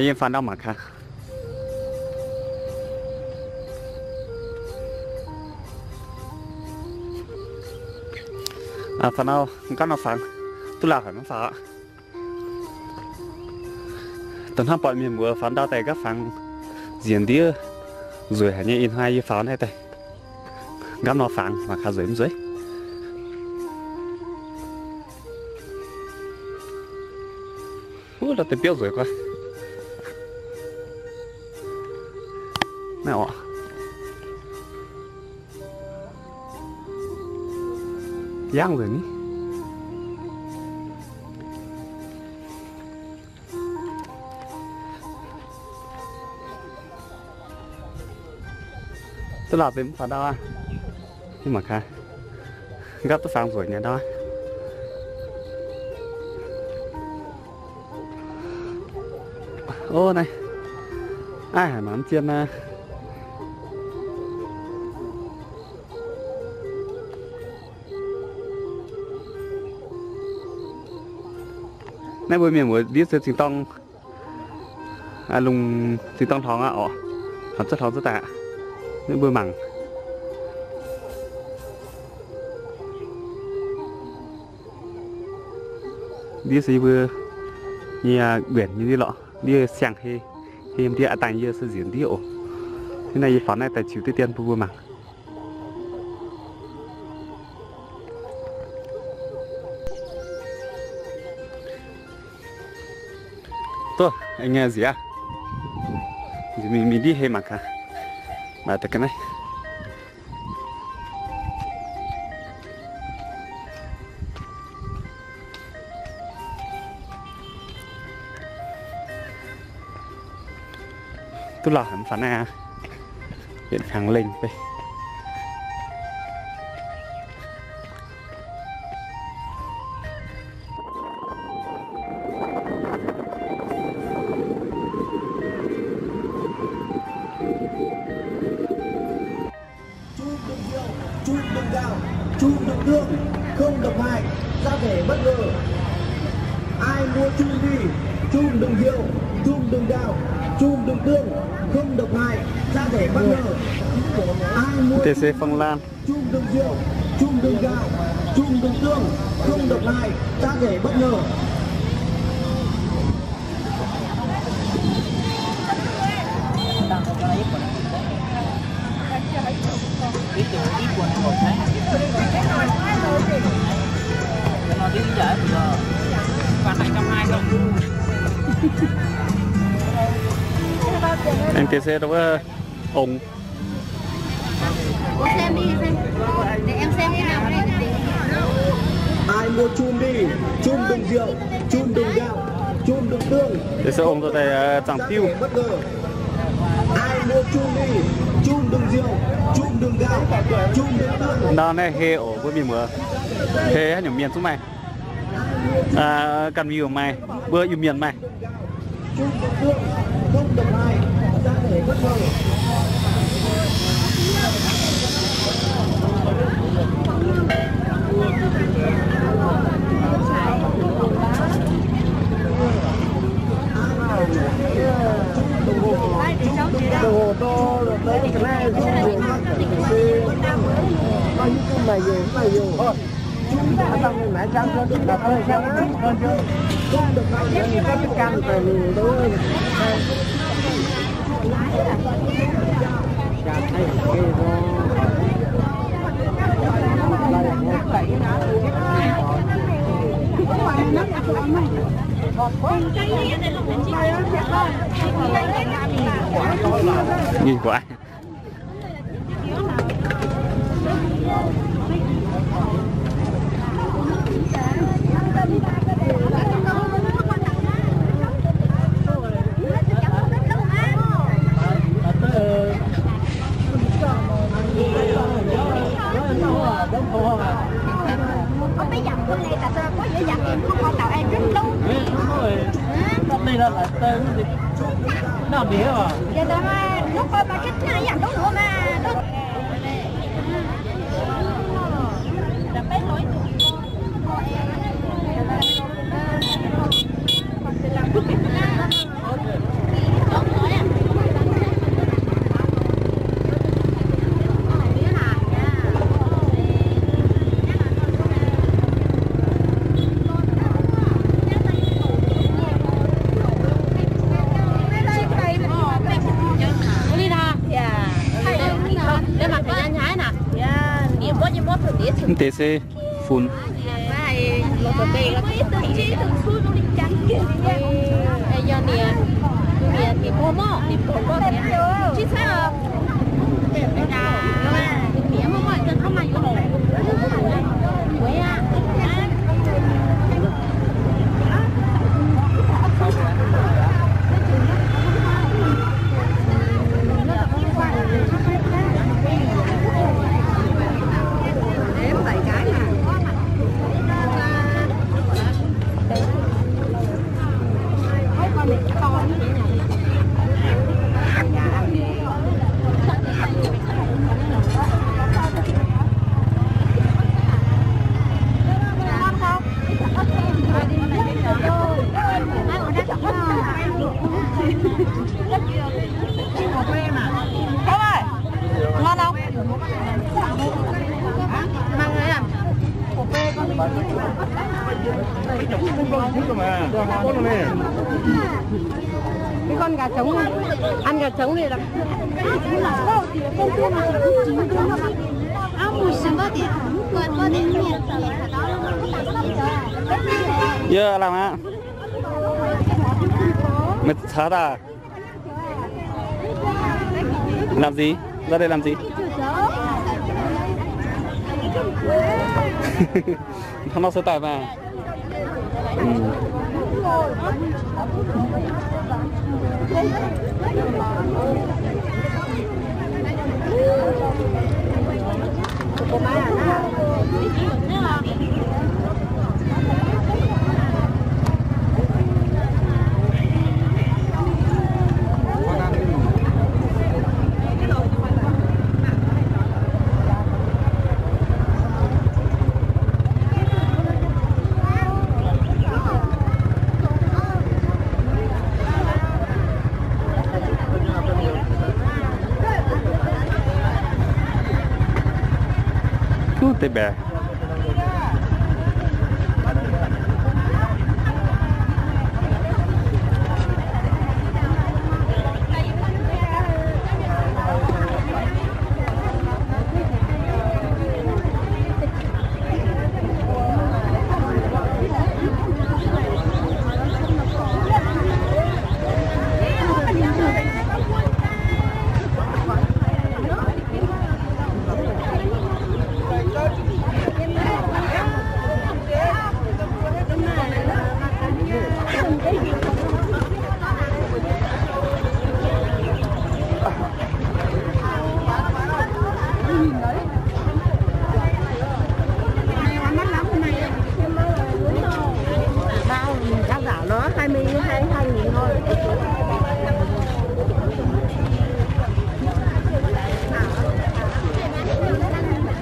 Yie faaux ndau mangc gaax. Faaux ndau nqaapv nor fangx, duqv lauh haic mv faaux aqv. Dongh hnangv buatc mienh muoz faaux ndau daaih nqaapv fangx nziex ndiev nzueic haic nyei, ih hnoi yie faaux naaiv daaih nqaapv nor fangx mangc gaax nzueic mv nzueic. Wuov, la'deix biouv nzueic guai. Naaiv oc. Yangv nzueic ni. Duqv lauh deix mv faaux ndau aqv. Mangc gaax, nqaapv duqv fangx nzueic nyei ndau. Ov, naaiv aiv haic mangc mv zien aqv. Naaiv mbuo mienh muoz ndiev se zingh dorng, lungh zingh dorng hlorngx aqv oc. Hlorngx zuov hlorngx zuov daaih, mbuo mangc. Ndiev se yie mbuo nyei nquenc nyei ndiev lorqc, ndiev siang-hei, hei yiem ndiev aqv. Dangh yie se nziex ndiev oc. Hnangv naaiv yie faaux naaiv daaih ziux diqv dien bun mbuo mangc. Duqv, nziez, mingh ndiev hei mangc gaax. Maaih deix ga'naaiv. Duqv lauh haic mv faaux naaiv aqv. Yietc hnyangx lengh beiv. Chum đừng rượu, chum đừng gào, chum đừng tương, không độc hại, da thể bất ngờ. Ai mua chum đi, chum đừng rượu, chum đừng gào, chum đừng tương, không độc hại, da thể bất ngờ. Ai mua Thế sẽ phân lan. Chum đừng rượu, chum đừng gào, chum đừng tương, không độc hại, da thể bất ngờ. Anh kia xe đâu á, ổng. Ủa, xem đi, xem. Để em xem cái nào đây. Ai mua chum đi, chum đừng rượu, chum đừng gạo, chum đừng tương. Để xe ôm taux đây, ờ, Tràng Tiêu. Bất ngờ. Ai mua chum đi, chum đừng rượu, chum đừng gạo, chum đừng tương. Ndau naaiv hei oc, mbuo mienh muoz. Hei haaix nyungc mienh zungv maaih. Aa, ganh mienh maaih, mbuo Iu-Mienh maaih. Nhìn của anh. Deix se funx. Con gà trống này. Ăn gà trống này là Yơ, làm hả? Mày thở ta? Làm gì? Ra đây làm gì? Thằng nó sẽ tải mà. Ú, deix mbaeqc. Khán giả nó hai mươi hai, hai nghìn thôi.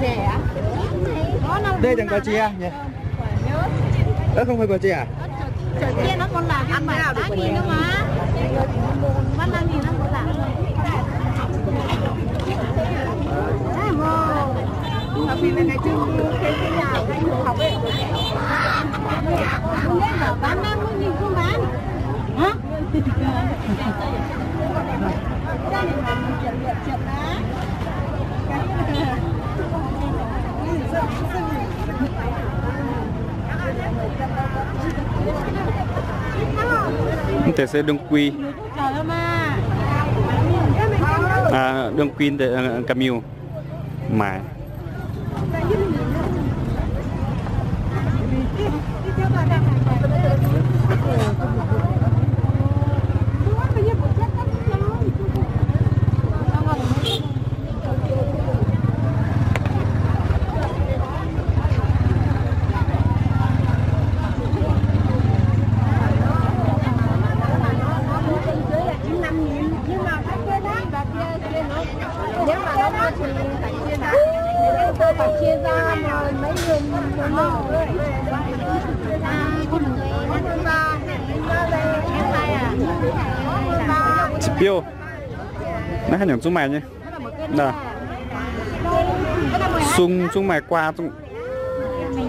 Rẻ á? Đây chẳng có chị à nhỉ? Ơ, không phải của chị à? Chở tiền nó còn lại cho bảy tám nghìn thôi mà. Bắt năm nghìn nó còn lại. Tại vì là ngày trước cái, cái nhà anh học ấy. Bán năm mươi nghìn không bán. Hả? Mv deix se đương quy. À, đương quy, ờ, cà miu. Mài. Nếu mà nó mua thì phải chia ra. Tôi phải chia ra mà mấy người mua. Biêu. Naaiv haaix nyungc zungv maaih nyei. Sung zungv maaih, guaa zungv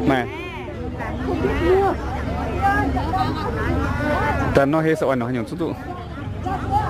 maaih. Daaih nor hei se oix nor haaix nyungc zungv duqv.